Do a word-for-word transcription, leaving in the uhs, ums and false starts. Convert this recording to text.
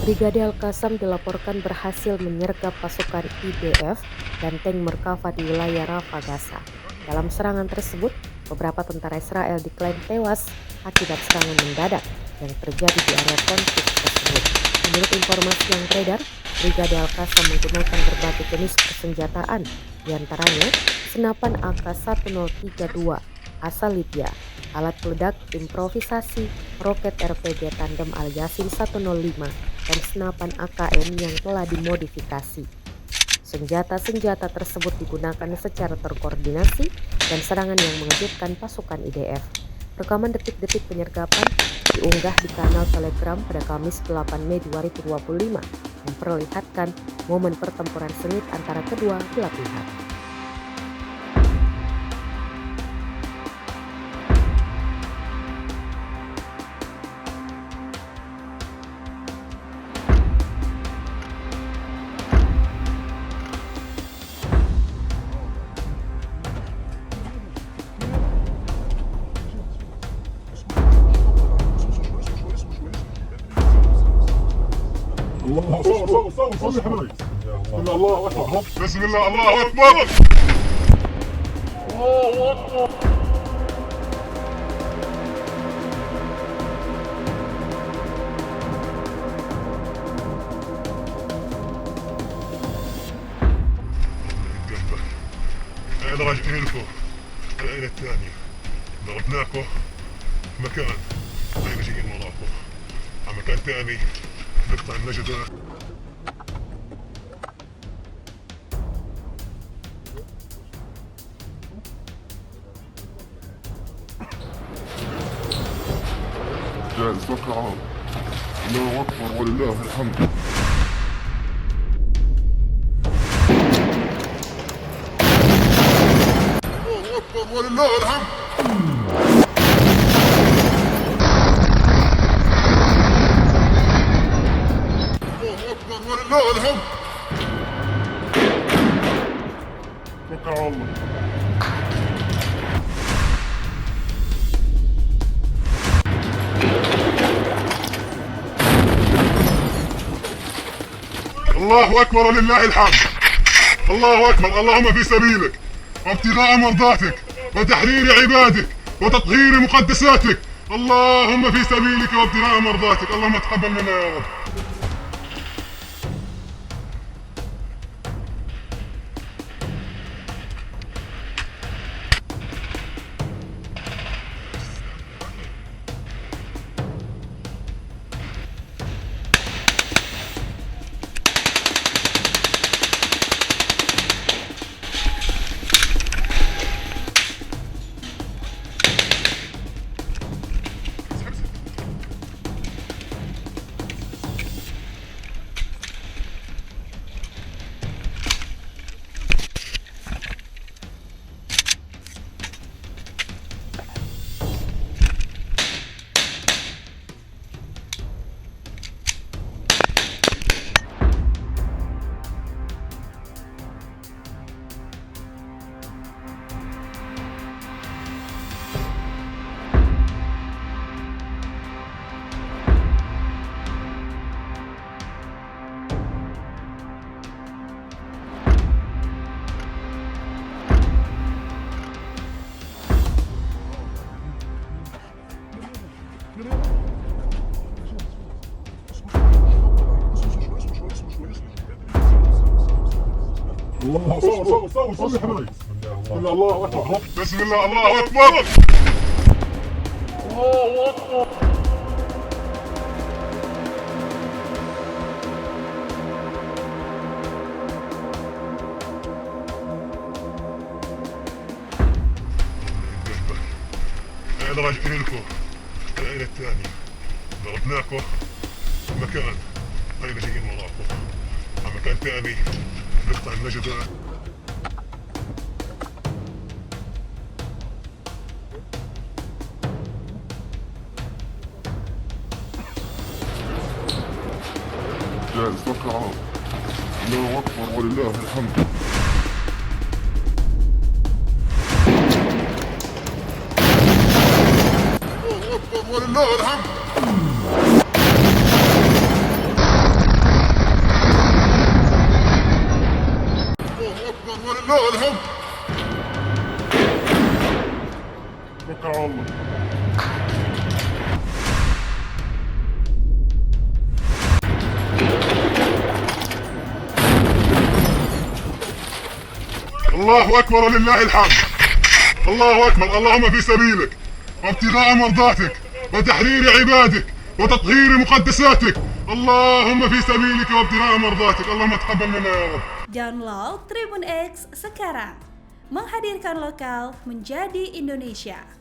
Brigade Al-Qassam dilaporkan berhasil menyergap pasukan I D F dan tank Merkava di wilayah Rafah, Gaza. Dalam serangan tersebut, beberapa tentara Israel diklaim tewas akibat serangan mendadak yang terjadi di area konflik tersebut. Menurut informasi yang beredar, Brigade Al-Qassam menggunakan berbagai jenis persenjataan, di antaranya senapan A K satu nol tiga dua asal Libya, alat peledak improvisasi, roket R P G tandem Al-Yasin satu nol lima, dan senapan A K M yang telah dimodifikasi. Senjata-senjata tersebut digunakan secara terkoordinasi dan serangan yang mengejutkan pasukan I D F. Rekaman detik-detik penyergapan diunggah di kanal Telegram pada Kamis delapan Mei dua ribu dua puluh lima, memperlihatkan momen pertempuran sengit antara kedua belah pihak. الله أكبر. بسم الله، الله أكبر. بسم الله، الله أكبر. الله أكبر. أنا راجعين لكم العين الثانية. ضربناكم مكان، هاي ماشيين وراكم. على مكان ثاني، نقطع النجدة. جاهز، توكل على الله. الله أكبر ولله الحمد. الله أكبر ولله الحمد. الله أكبر ولله الحمد. توكل على الله. الله أكبر ولله الحمد. الله أكبر، اللهم في سبيلك وابتغاء مرضاتك وتحرير عبادك وتطهير مقدساتك. اللهم في سبيلك وابتغاء مرضاتك، اللهم تقبل منا يا رب. الله أكبر. بسم الله، الله أكبر. بسم الله، الله أكبر. الله أكبر. أنا راجعين لكم العين الثانية. ضربناكم مكان، هاي ماشيين وراكم. على مكان ثاني، نقطع النجدة. جاهز، توكل على الله. الله أكبر ولله الحمد. الله أكبر ولله الحمد. الحب. توكل على الله. الله أكبر ولله الحمد. الله أكبر. اللهم في سبيلك وابتغاء مرضاتك وتحرير عبادك وتطهير مقدساتك. اللهم في سبيلك وابتغاء مرضاتك. اللهم تقبل منا يا رب. Download Tribun X sekarang. Menghadirkan lokal menjadi Indonesia.